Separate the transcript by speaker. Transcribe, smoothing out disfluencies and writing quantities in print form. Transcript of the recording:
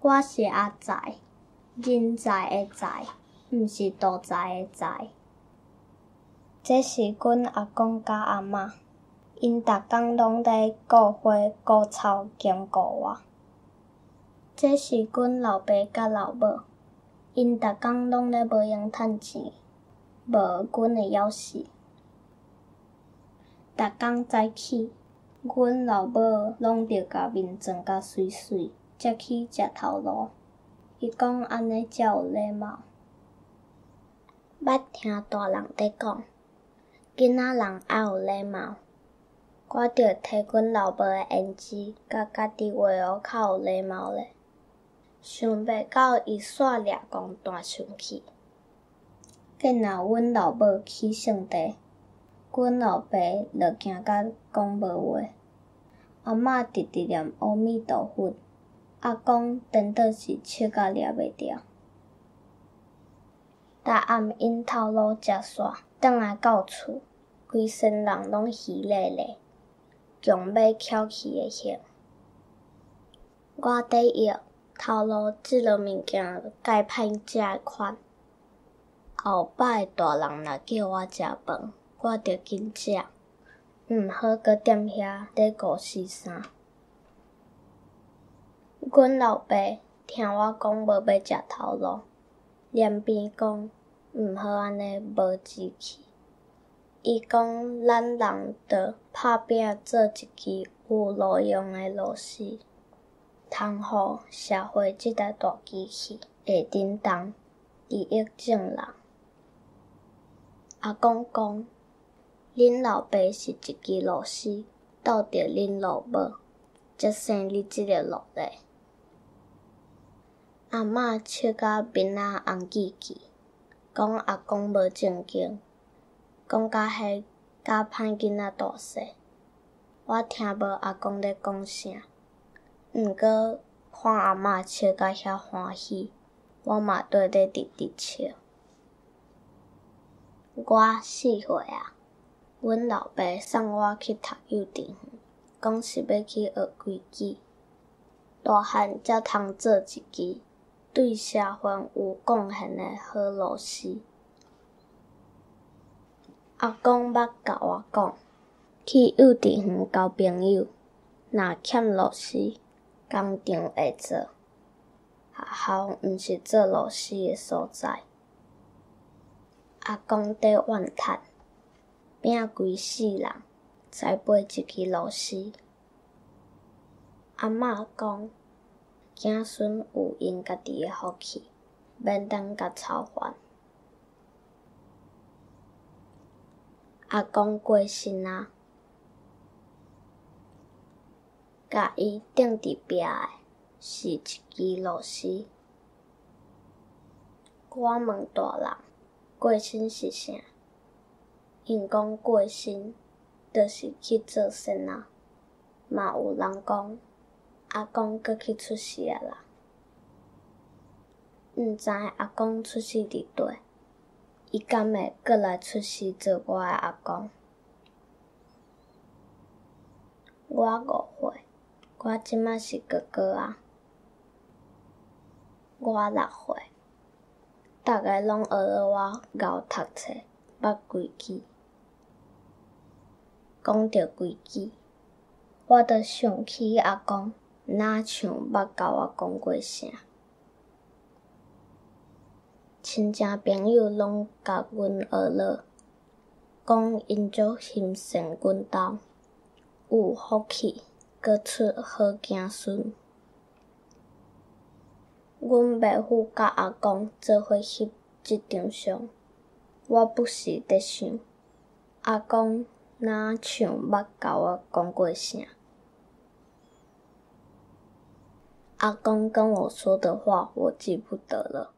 Speaker 1: 我是阿才，人才的才，毋是盗財的財。這是阮阿公佮阿嬤，𪜶逐工攏咧顧花顧草兼顧我。這是阮老爸佮老母，𪜶逐工攏咧無閒趁錢，無阮會曉死。逐工早起，阮老母攏著共面妝甲媠媠，才去食頭路。伊講按呢才有禮貌。捌聽大人咧講，囡仔人愛有禮貌。我著提阮老母的胭脂佮家己畫予較有禮貌咧。想袂到伊煞掠狂大生氣。見若阮老母起性地，阮老爸就驚甲講無話。阿嬤直直念阿彌陀佛，阿公顛倒是笑甲掠袂牢。逐暗𪜶頭路食煞，轉來到厝，規身人攏魚咧咧，強欲翹去的型。我咧臆頭路這落物件蓋歹食的款。後擺大人若叫我食飯，我著緊食，毋好閣踮遐咧五四三。阮老爸聽我講無欲食頭路，連鞭講毋好按呢無志氣。伊講咱人著拍拚做一支有路用的螺絲，通予社會這台大機器會振動，利益眾人。阿公講，恁老爸是一支螺絲，鬥著恁老母，才生你這个落來。阿嬤笑甲面仔紅記記，講阿公無正經，講甲彼教歹囡仔大細。我聽無阿公咧講啥，毋過看阿嬤笑甲遐歡喜，我嘛綴咧直直笑。我4歲啊，阮老爸送我去讀幼稚園，講是欲去學規矩，大漢才通做一支對社會有貢獻的好螺絲。阿公捌共我講，去幼稚園交朋友，若欠螺絲，工廠會做，學校毋是做螺絲的所在。阿公咧怨嘆，拚規世人栽培一支螺絲。阿嬤講，子孫有𪜶家己的福氣，免等共操煩。阿公過身啊，共伊釘佇壁的是一支螺絲。我問大人，過身是啥？𪜶講過身，就是去做仙仔。嘛有人講，阿公閣去出世矣啦。毋知阿公出世佇佗，伊敢會閣來出世做我的阿公？我5歲，我這馬是哥哥矣。我6歲，逐个攏學咧我𠢕讀冊，捌規矩。講著規矩，我就想起阿公，若像捌共我講過啥。親情朋友攏共阮學咧，講𪜶足欣羨阮兜有福氣，閣出好子孫。阮妹夫佮阿公做伙翕這張相，我不時咧想，阿公若像捌共我講過啥。阿公跟我說的話，我記不得了。